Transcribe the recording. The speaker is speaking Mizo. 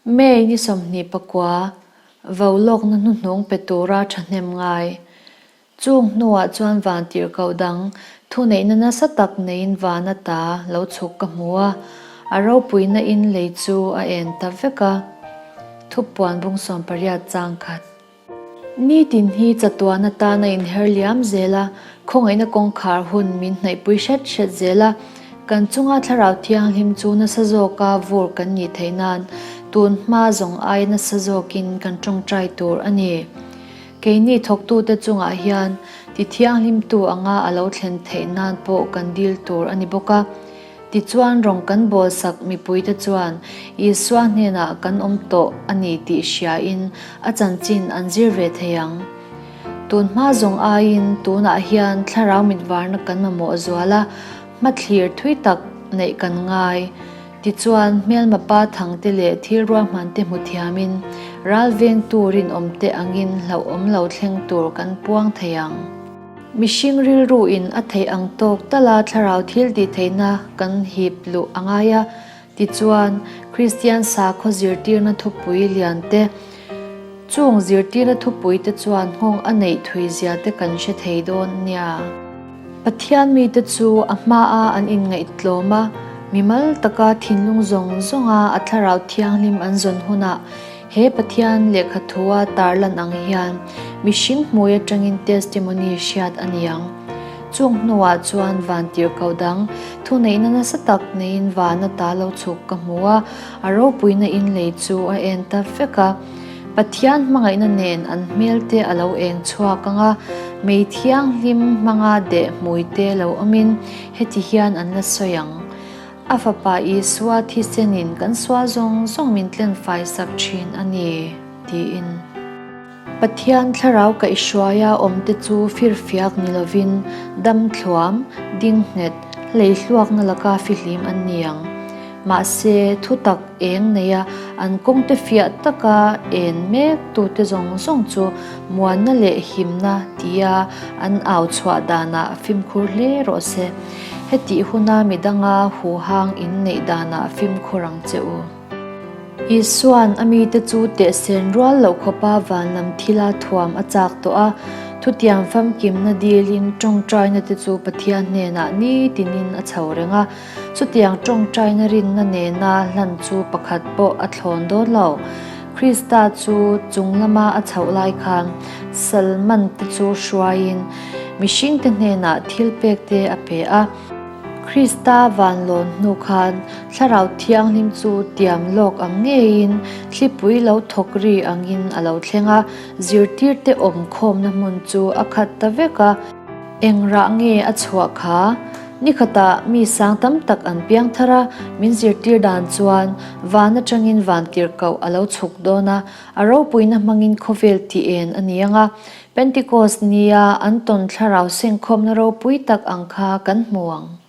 May ni 29, vo lawkna hnuhnung pe tura thahnem ngai. Chung hnuah chuan vantirhkoh dang thuneihna nasa tak neiin van ata lo chhuk ka hmu a, a ropuina in lei chu a en ta vek a. Thupuan bung 80 chang khat. Nitin hi chatuan atan a inher liam zel a, khawngaihna kawngkhar hun min hnaihpui hret hret zel a, kan chunga thlarau thianghlim chu nasa zawka vur kan nih theih nan tun hma zawng aia nasa zawkin kan tawngtai tur a ni. Keini thawktute chungah hian ti thianghlimtu anga a lo thlen theih nan pawh kan dil tur a ni bawk a. Tichuan rawng kan bawlsak mipuite chuan Isua hnenah kan awm tawh a ni tih hriain a chanchin an zir ve thei ang. Tun hma zawng aiin tunah hian thlarau mitvarna kan mamawh zual a, hmathlir thui tak neih kan ngai. Tichuan hmelma pa thangte leh thil ruahmante hmu thiamin ralvengtu rinawmte angin hlauhawm lo thleng tur kan puang thei ang. Mihring rilru in a theih ang tawk tala thlarau thil tih theihna kan hip luh a ngai a, tichuan Kristian sakhaw zirtirna thupui lian te, chung zirtirna thupui te chuan nghawng a neih thui zia te kan hre thei dawn nia. Pathian mite chu a hmaa an inngaihtlawm a, mimal taka thinlung zawng zawnga a thlarau thianghlim an zawn hunah He Pathian lehkha thua tarlan ang hian mihring hmui atangin testimony hriat a ni ang. Chung hnuah chuan van tirhkoh dang thuneihna nasa tak neiin van ata lo chhuk ka hmu a, a ropuina in lei chu a en ta vek a. Pathian hmangaihna nen an hmelte a lo eng chhuak ang a, mei thianghlim hmanga deh hmuite lo awmin heti hian an la sawi ang. A Fapa Isua thisenin kan sual zawng zawng min tlen faisak thin a ni, tiin. Pathian thlarau kaihhruaia awmte chu firfiak ni lovin dam thluam, ding nghet, hleihluakna laka fihlim an ni ang. Mahse, thutak eng neia an kawngte fiah taka en mek tute zawng zawng chu muanna leh himna tia an au chhuah danah fimkhur hle rawh se. Hetih huna midanga huhang in neih danah fimkhur ang che u. Isua'n a mite chu tehsen rual loh khawpa van lam thila thuam a chak tawh a, thutiang famkimna dilin tawngtaina te chu Pathian hnenah nitinin a chho reng a, chutiang tawngtaina rinna nena hlan chu pakhat pawh a thlawn dawn lo. Krista chu chung lama a chhoh lai khan Salman te chu hruaiin mihringte hnenah thilpek te a pe a. Krista vanlawn hnu khan Thlarau Thianghlim chu tiam lawk ang ngeiin thlipui lo thawk ri angin a lo thleng a, zirtirte awm khawmna hmun chu a khat ta vek a. Eng rah nge a chhuah kha? Nikhatah mi sang tam tak an piang thar a, min zirtir dan chuan van atangin van tirhkoh a lo chhuk dawn a, a ropuina hmangin khawvel tih en a ni ang a, Pentecost nia an tawn thlarau sengkhawmna ropui tak ang kha kan hmu ang.